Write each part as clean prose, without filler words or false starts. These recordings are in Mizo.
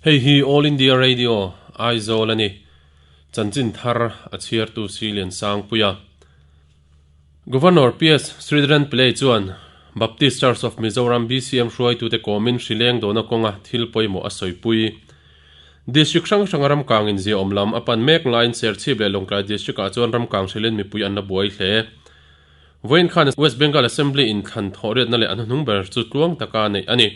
Hei hi All India Radio, Aizawl a ni. Chanchin thar a chhiartu Silian Sangpuia. Governor PS Sridharan Pillai chuan Baptist Church of Mizoram, BCM, hruaitute kawmin hrileng dawhna kawnga thil pawimawh a sawipui. District hrang hranga ramkang inziahawm lam a pan mek laiin Serchhip leh Lawngtlai District-ah chuan ramkang hrilhin mipui an la buai hle. Vawiin khan West Bengal Assembly inthlan thawhriatna leh a hnuhnung ber chu tluang taka neih a ni.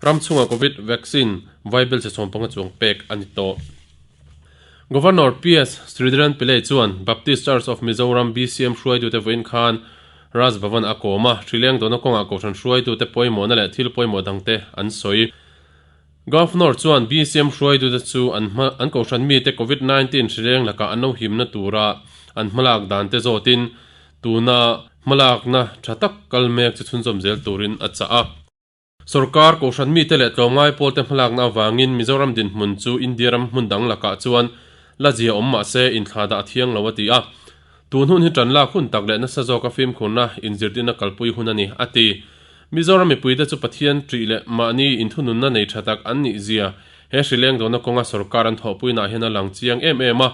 Ram chhunga Covid vaccine vaibel che 15 chuang pek a ni tawh. Governor PS Sridharan Pillai chuan Baptist Church of Mizoram, BCM, hruaitute vawiin khan Raj Bhavan a kawm a, hrileng dawhna kawngah kohhran hruaitute pawimawhna leh thil pawimawh dangte an sawi. Governor chuan BCM hruaitute chu an hma an kohhran mite Covid 19 hrileng lakah an lo himna tura an hmalak dante zawtin tuna hmalakna tha tak kal mek chu chhunzawm zel turin a chah a. Sorkar, kohhran mite leh tlawmngai pawlte hmalakna avangin Mizoram dinhmun chu India ram hmun dang lakah chuan la zia awm mah se inthla dah a thiang lo a ti a. Tun hun hi tan lak hun tak leh nasa zawka fimkhurna inzirtirna kalpui hun a ni, a ti. Mizoram mipuite chu Pathian ṭih leh mahni inthununna nei ṭha tak an nih zia he hrileng dawhna kawnga sorkar an thawhpuinaah hian a lang chiang em em a.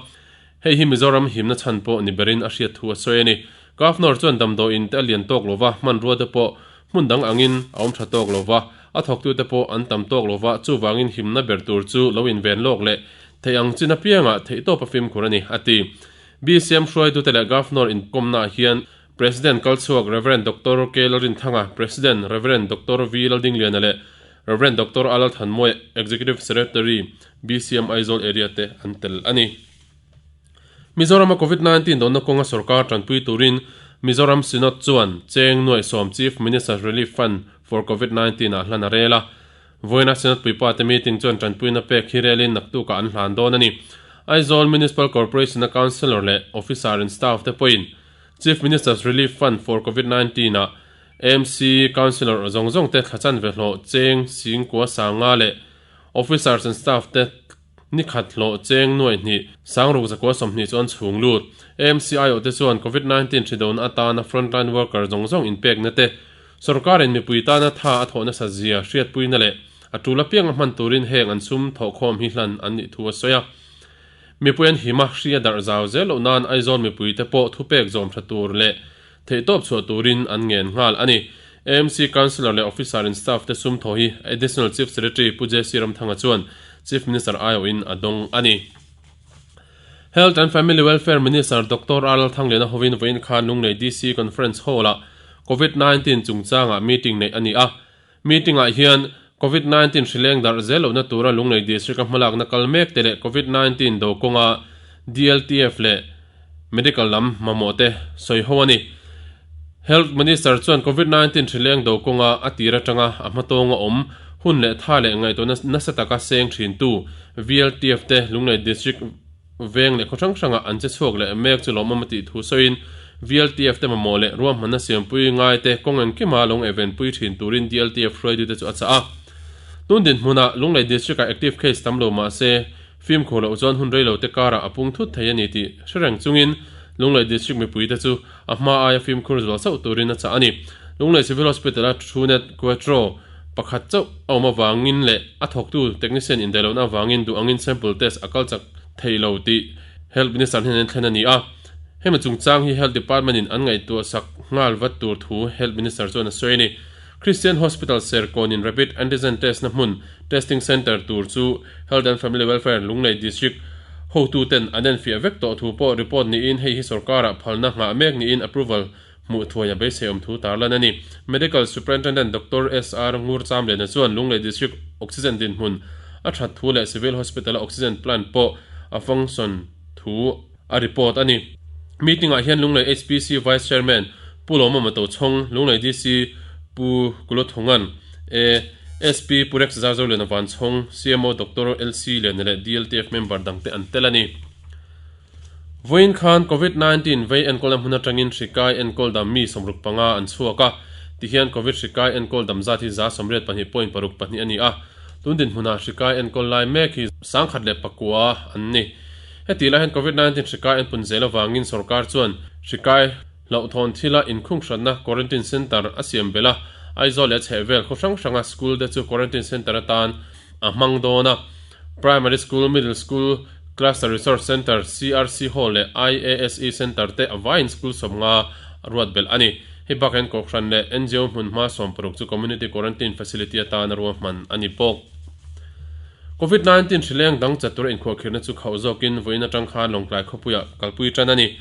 Hei hi Mizoram himna chhan pawh ni berin a hriat thu a sawi a ni. Governor chuan damdawiin te a lian tawk lova, hmanrua te pawh hmun dang angin a awm tha tawk lova, a thawktute pawh an tam tawk lova, chuvangin himna ber tur chu lo inven lawk leh theih ang chin apiangah theihtawpa fimkhur a ni, a ti. BCM hruaitute leh Governor inkawmnaah hian President kalchhuak Rev. Doctor K. Lalrinthanga, President Rev. Doctor V. Laldingliana leh Rev. Doctor A. Lalthanmawia, Executive Secretary, BCM Aizawl Area te an tel a ni. Mizorama Covid 19 dawnna kawnga sorkar tanpui turin Mizoram Synod chuan cheng nuaih sawm Chief Minister's Relief Fund for Covid 19 ah hlan a rel a. Vawiina Synod puipate meeting chuan tanpuina pek hi relin naktukah an hlan dawn a ni. Aizawl Municipal Corporation-a Councillor leh Officer and Staff te pawhin Chief Minister's Relief Fund for Covid 19 ah AMC Councillor zawng zawng te thlachan ve hlawh cheng singkua sanga leh Officers and Staff te Ni khat hlawh cheng nuaih hnih, sangruk zakua 20 chu an chhung lut. AMC aiawh te chuan Covid 19 hri dona atana frontline worker zawng zawng inpekna te, sorkarin mipui tana tha a thawh nasa zia hriatpuina leh a tul apianga hman turin heng an sum thawhkhawm hi hlan an nih thu a sawi a. Mipui an him a, hri a darh zau zel loh nan Aizawl mipui te pawh thupek zawm tha tur leh theihtawp chhuah turin an ngen nghal a ni. AMC Councillor leh Officer in Staff te sum thaw hi Additional Chief Secretary Pu JC Ramthanga chuan Chief Minister aiawhin a dawng a ni. Health and Family Welfare Minister Doctor R Lalthangliana hovin vawiin khan Lunglei DC Conference Hall-ah Covid 19 chungchangah meeting neih a ni a. Meeting-ah hian Covid 19 hrileng darh zel lohna tura Lunglei District-a hmalakna kal mek te leh Covid 19 do kawnga DLTF leh Medical lam mamawh te sawi ho a ni. Health Minister chuan Covid 19 hrileng do kawnga a tir atanga a hmatawnga awm hun leh tha leh ngaihtuahna nasa taka seng thintu VLTF te Lunglei District Veng leh khaw hrang hrangah an che chhuak leh mek chu lawmawm a tih thu sawiin VLTF te mamawh leh ruahmanna siampui ngai te kawng engkima lo ngaihvenpui thin turin DLTF hruaitute chu a chah a. Tun dinhmunah Lunglei District-ah active case tam lo mah se fimkhur loh chuan hun reilo te karah a pung thut thei a ni tih hre reng chungin Lunglei District mipuite chu a hma aia fimkhur zual sauh turin a chah a ni. Lunglei Civil Hospital-a Trunet Quetro pakhat chauh a awm avangin leh a thawktu technician indaih lohna avangin duh angin sample test a kal chak thei lo tih Health Minister hnenah thlen a ni a. Hemi chungchang hi Health Department in an ngaihtuah sak nghal vat tur thu Health Minister chuan a sawi a ni. Christian Hospital Serkawn in Rapid Antigen Test na hmun Testing Centre tur chu Health and Family Welfare Lunglei District hotu ten an enfiah vek tawh thu pawh report niin hei hi sorkarah phalna nghah mek niin approval hmuh thuai a beisei awm thu tarlan a ni. Medical Superintendent Doctor SR Ngurchamlena chuan Lunglei District Oxygen dinhmun a that thu leh Civil Hospital-a Oxygen plant pawh a function thu a report a ni. Meeting-ah hian Lunglei HPC Vice Chairman Pu Lawmawma Tochhawng, Lunglei DC Pu Kulothungan, A SP Pu Rex Zarzoliana Vanchhawng, CMO Doctor LC Liana leh DLTF member dangte an tel a ni. Vawiin khan Covid 19 vei enkawlna hmun atangin hri kai enkawl dam mi 65 an chhuak a, tihian Covid hri kai enkawl dam zat hi 182 point paruk pahnih a ni a, tun dinhmunah hri kai enkawl lai mek hi 1009 an ni. Hetih lai hian Covid 19 hri kai enpun zel avangin sorkar chuan hri kai hlauhthawn thila inkhunghranna quarantine centre a siam belh a, Aizawl leh a chhehvel khaw hrang hranga school te chu quarantine centre atan a hmang dawn a. Primary School, Middle School, Cluster Resource Centre, CRC Hall leh IASE Centre te a vaiin school 50 ruat belh a ni. Hei bakah hian Kohhran leh ngo hmunhma 60 chu Community Quarantine Facility atana ruahman a ni bawk. Covid 19 hrileng dang chat tura inkhuahkhirhna chu khauh zawkin vawiin atang khan Lawngtlai khawpuiah kalpui tan a ni.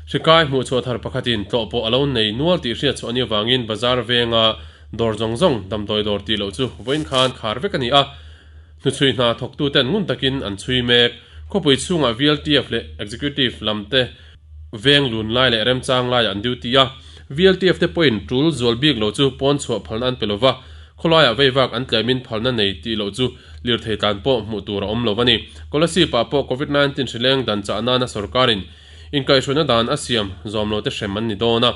Hri kai hmuhchhuah thar pakhatin tlawh pawh a lo nei nual tih hriat chhuah a nih avangin bazar venga dawr zawng zawng damdawi dawr tih loh chu vawiin khan khar vek a ni a. Hnuchhui hna thawktuten ngun takin an chhui mek. Khawpui chhungah VLTF leh Executive lam te veng lun lai leh remchang laiah an duty a. VLTF te pawhin tul zual bik lo chu pawn chhuah phalna an pe lo va, khawlaiah veivak an tlemin phalna nei tih loh chu lirthei tlan pawh hmuh tur a awm lo a ni. Kolasib ah pawh Covid 19 hrileng dan chah nana sorkarin inkaihhruaina dan a siam zawm lo te hrem an ni dawn a.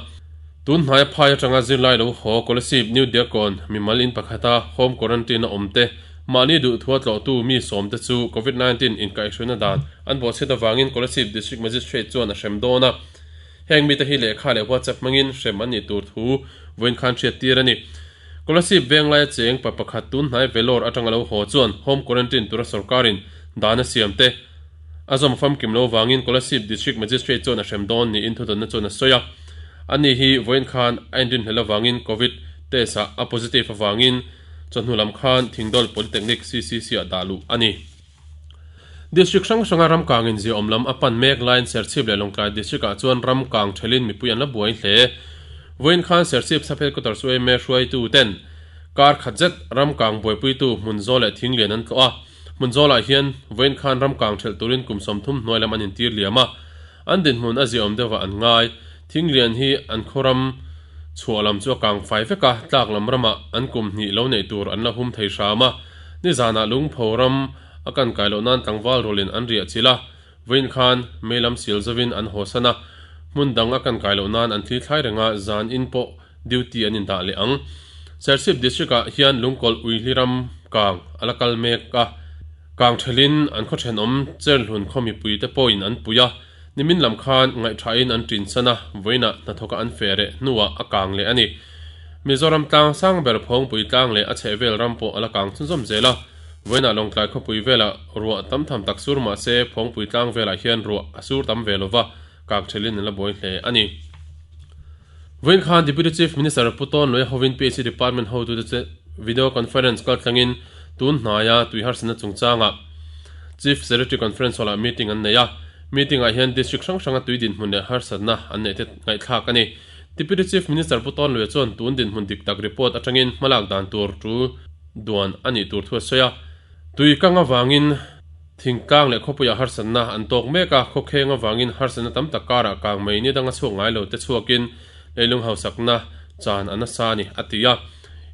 Tun hnaia phai atanga zirlai lo haw Kolasib New Diakon mimal in pakhata home quarantine a awm te mahni duhthua tlawhtu mi sawmte chu Covid 19 inkaihhruaina dan an bawhchhiat avangin Kolasib District Magistrate chuan a hrem dawn a. Heng mite hi lehkha leh WhatsApp hmangin hrem an nih tur thu vawiin khan hriattir a ni. Kolasib Venglaia cheng pa pakhat tun hnai Vellore atanga lo haw chuan home quarantine tura sorkarin dan a siam te a zawm famkim lo vangin Kolasib District Magistrate chuan a hrem dawn niin thudawnna chuan a sawi a. Ani hi vawiin khan a inrinhlelh avangin Covid test ah a positive avangin chawhnu lam khan Thingdawl Polytechnic CCC ah dah luh a ni. District hrang hranga ram kang in ziaawm lam a pan mek laiin Serchhip leh Lawngtlai District ah chuan ram kang thelin mipui an la buai hle. Vawiin khan Serchhip Sub Headquarters yma hruaitu ten kar khat zet ram kang buaipuitu hmun zawl leh thing lian an tlawh a. Hmun zawlah hian vawiin khan ram kang thelh turin kum 30 hnuai lam an intir liam a. An dinhmun a ziaawm deuhah an ngai. Thing lian hi an khaw ram chhuah lam chu a kang fai vek a, tlak lam ramah an kum hnih lo neih tur an la hum thei hram a. Nizanah lungpho ram a kan kai loh nan tlangval rawlin an riah chilh a, vawiin khan mei lam sil zovin an hawsan a, hmun dang a kan kai loh nan an thli thlai reng a, zan in pawh duty an indah leh ang. Serchhip District ah hian lungkawlh uihli ram kang a la kal mek a, kang thelin an khaw thenawm Cherhlun khaw mipuite pawhin an pui a, nimin lam khan ngaihṭhain an ṭinsan a, vawiinah hnathawka an feh reh hnuah a kang leh a ni. Mizoram tlang sang ber Phawngpui tlang leh a chhehvel ram pawh a la kang chhunzawm zel a, vawiinah Lawngtlai khawpui velah ruah tam tham tak sur mah se Phawngpui tlang velah hian ruah a sur tam ve lova, kang thelin an la buai hle a ni. Vawiin khan Deputy Chief Minister Pu Tawn Luai hovin PHE Department hotute chu Video Conference kaltlangin tun hnaia tui harsatna chungchangah Chief Secretary Conference Hall-ah meeting an nei a. Meeting-ah hian District hrang hranga tui dinhmun leh harsatna an neih te ngaihthlak a ni. Deputy Chief Minister Pu Tawn Luai chuan tun dinhmun dik tak report atangin hmalak dan tur tul duan a nih tur thu a sawi a. Tui kang avangin Thingtlang leh khawpuiah harsatna an tawk mek a, khawkheng avangin harsatna tam tak karah kang mai ni danga chhuak ngai lo te chhuakin leilung hausakna chan a nasa a ni, a ti a.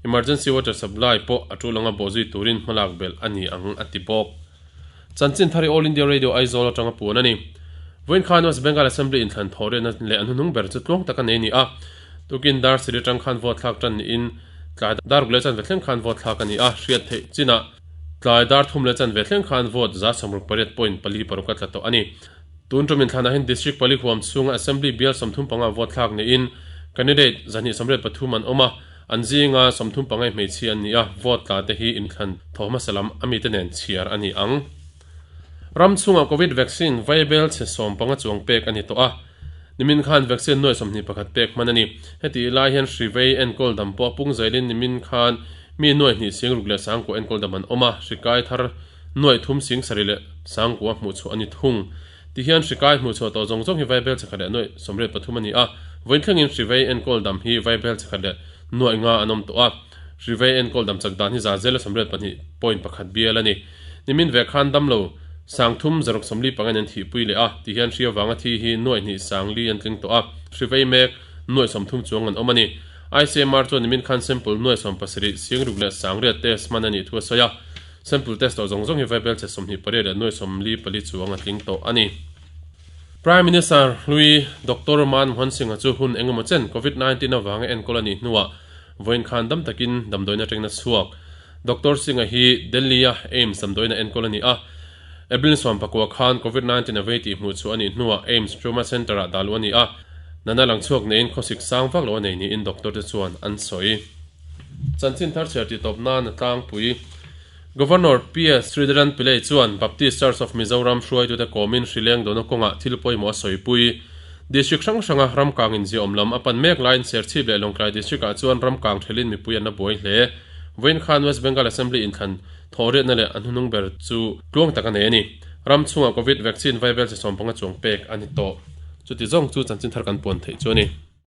Emergency water supply pawh a tul anga bawhzui turin hmalak belh a ni ang, a ti bawk. Chanchin thar i All India Radio Aizawl atanga puan a ni. Vawiin khan West Bengal Assembly inthlan thawh riatna leh an hnuhnung ber chu tluang tak a nei a ni a. Tukin dar siri atang khan vote thlak tan niin tlai dar ruk leh chanve thleng khan vote thlak a ni a, hriat theih chinah Tlai dar thum leh chanve thleng khan vote 68.46 a tla tawh a ni. Tun tum inthlanah hian District pali huam chhunga Assembly bial 35 vote thlak niin candidate 283 an awm a, an zinga 35 hmeichhia an ni a, vote tla te hi inthlan thaw hmasa lam a mite nen chhiar a ni ang. Ram chhungah Covid vaccine vaibel chhe 15 chuang pek a ni tawh a, nimin khan vaccine nuai 21 pek hman a ni. Heti lai hian hri vei enkawl dam pawh a pung zailin nimin khan Mi nuai hnih sing ruk leh sangkua enkawl dam an awm a, hri kai thar nuai thum sing sarih leh sangkua hmuh chhuah a ni thung. Tihian hri kai hmuh chhuah tawh zawng zawng hi vaibel chakhat leh nuai 83 a ni a, vawiin thlengin hri vei enkawl dam hi vaibel chakhat leh nuai nga an awm tawh a, hri vei enkawl dam chak dan hi 182.1 bial a ni. Nimin ve khan damlo sang thum zaruk 45 in an thihpui leh a, tihian hri avanga thi hi nuai hnih sang li an tling tawh a, hri vei mek nuai 30 chuang an awm a ni. ICMR chuan nimin khan sample nuai 70 sing ruk leh sangriat test hman a nih thu a sawi a, sample test tawh zawng zawng hi vaibel chhe 28 leh nuai 44 chuang a tling tawh a ni. Prime Minister hlui Doctor Manmohan Singh-a chu hun engemaw chen Covid 19 avanga enkawl a nih hnuah vawiin khan dam takin damdawiin atangin a chhuak. Doctor Singh-a hi Delhi-a AIIMS damdawiin a enkawl a ni a, April 19 khan Covid 19 a vei tih hmuh chhuah a nih hnuah AIIMS Trauma Centre-ah dah luh a ni a, nana lang chhuak neiin khawsik sang vak lo a nei niin doctor te chuan an sawi. Chanchin thar chhiar tih tawp nan a tlangpui. Governor PS Sridharan Pillai chuan Baptist Church of Mizoram hruaitute kawmin hrileng dawhna kawngah thil pawimawh a sawipui. District hrang hranga ramkang inziahawm lam a pan mek laiin Serchhip leh Lawngtlai District-ah chuan ramkang thelin mipui an la buai hle. Vawiin khan West Bengal Assembly inthlan thawhriatna leh a hnuhnung ber chu tluang tak a nei a ni. Ram chhungah Covid vaccine vaibel chi 15 chuang pek a ni tawh. Chuti zawng chu chanchin thar kan puan theih chu a ni.